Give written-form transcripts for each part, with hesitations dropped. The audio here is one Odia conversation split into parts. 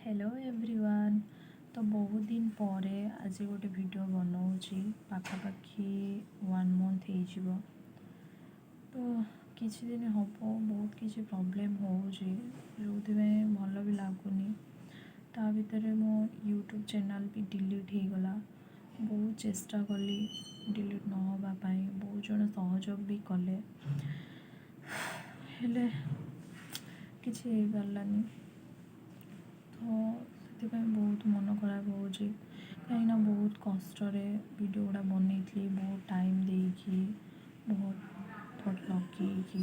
Hello everyone. ତ ବହୁତ ଦିନ ପରେ ଆଜି ଗୋଟେ ଭିଡ଼ିଓ ବନଉଛି। ପାଖାପାଖି ୱାନ୍ ମନ୍ଥ ହେଇଯିବ। ତ କିଛି ଦିନ ହେବ ବହୁତ କିଛି ପ୍ରୋବ୍ଲେମ୍ ହେଉଛି, ଯେଉଁଥିପାଇଁ ଭଲ ବି ଲାଗୁନି। ତା ଭିତରେ ମୋ ୟୁଟ୍ୟୁବ୍ ଚ୍ୟାନେଲ୍ ବି ଡିଲିଟ୍ ହେଇଗଲା। ବହୁତ ଚେଷ୍ଟା କଲି ଡିଲିଟ୍ ନ ହେବା ପାଇଁ, ବହୁତ ଜଣ ସହଯୋଗ ବି କଲେ, ହେଲେ କିଛି ହେଇପାରିଲାନି। ତ ସେଥିପାଇଁ ବହୁତ ମନ ଖରାପ ହେଉଛି, କାହିଁକିନା ବହୁତ କଷ୍ଟରେ ଭିଡ଼ିଓ ଗୁଡ଼ା ବନେଇଥିଲି, ବହୁତ ଟାଇମ୍ ଦେଇକି, ବହୁତ ଏଫର୍ଟ ଲଗେଇକି।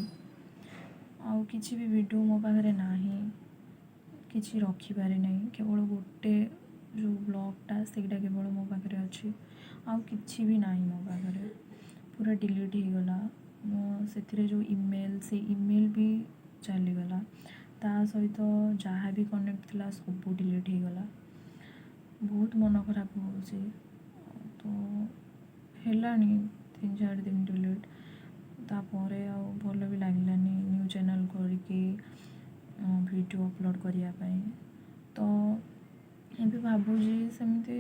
ଆଉ କିଛି ବି ଭିଡ଼ିଓ ମୋ ପାଖରେ ନାହିଁ, କିଛି ରଖିପାରି ନାହିଁ। କେବଳ ଗୋଟେ ଯେଉଁ ବ୍ଲଗ୍ଟା, ସେଇଟା କେବଳ ମୋ ପାଖରେ ଅଛି। ଆଉ କିଛି ବି ନାହିଁ ମୋ ପାଖରେ। ପୁରା ଡିଲିଟ୍ ହେଇଗଲା। ମୋ ସେଥିରେ ଯେଉଁ ଇମେଲ୍, ସେ ଇମେଲ୍ ବି ଚାଲିଗଲା। ତା ସହିତ ଯାହା ବି କନେକ୍ଟ ଥିଲା, ସବୁ ଡିଲିଟ୍ ହେଇଗଲା। ବହୁତ ମନ ଖରାପ ହେଉଛି। ତ ହେଲାଣି 3-4 ଦିନ ଡିଲିଟ୍। ତାପରେ ଆଉ ଭଲ ବି ଲାଗିଲାନି ନ୍ୟୁ ଚ୍ୟାନେଲ୍ କରିକି ଭିଡ଼ିଓ ଅପଲୋଡ଼୍ କରିବା ପାଇଁ। ତ ଏବେ ଭାବୁଛି, ସେମିତି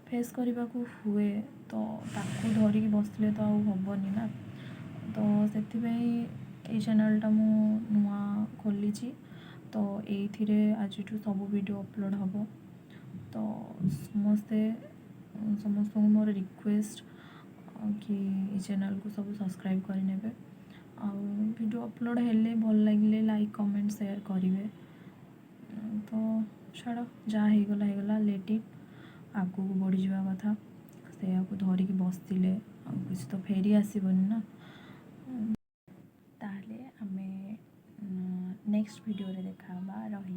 ଫେସ୍ କରିବାକୁ ହୁଏ, ତ ତାକୁ ଧରିକି ବସିଲେ ତ ଆଉ ହେବନି ନା। ତ ସେଥିପାଇଁ ଏଇ ଚ୍ୟାନେଲ୍ଟା ମୁଁ ନୂଆ ଖୋଲିଛି। ତ ଏଇଥିରେ ଆଜିଠୁ ସବୁ ଭିଡ଼ିଓ ଅପଲୋଡ଼୍ ହେବ। ତ ସମସ୍ତେ, ସମସ୍ତଙ୍କୁ ମୋର ରିକ୍ୱେଷ୍ଟ କି ଏଇ ଚ୍ୟାନେଲ୍କୁ ସବୁ ସବସ୍କ୍ରାଇବ୍ କରିନେବେ ଆଉ ଭିଡ଼ିଓ ଅପଲୋଡ଼୍ ହେଲେ, ଭଲ ଲାଗିଲେ ଲାଇକ୍, କମେଣ୍ଟ, ସେୟାର କରିବେ। ତ ଛାଡ଼, ଯାହା ହେଇଗଲା ହେଇଗଲା, ଲେଟ୍ ଇଟ୍। ଆଗକୁ ବଢ଼ିଯିବା କଥା। ସେଇଆକୁ ଧରିକି ବସିଥିଲେ ଆଉ କିଛି ତ ଫେରି ଆସିବନି ନା। ତାହେଲେ ଆମେ ନେକ୍ସଟ ଭିଡ଼ିଓରେ ଦେଖା ହେବା। ରହିଲି।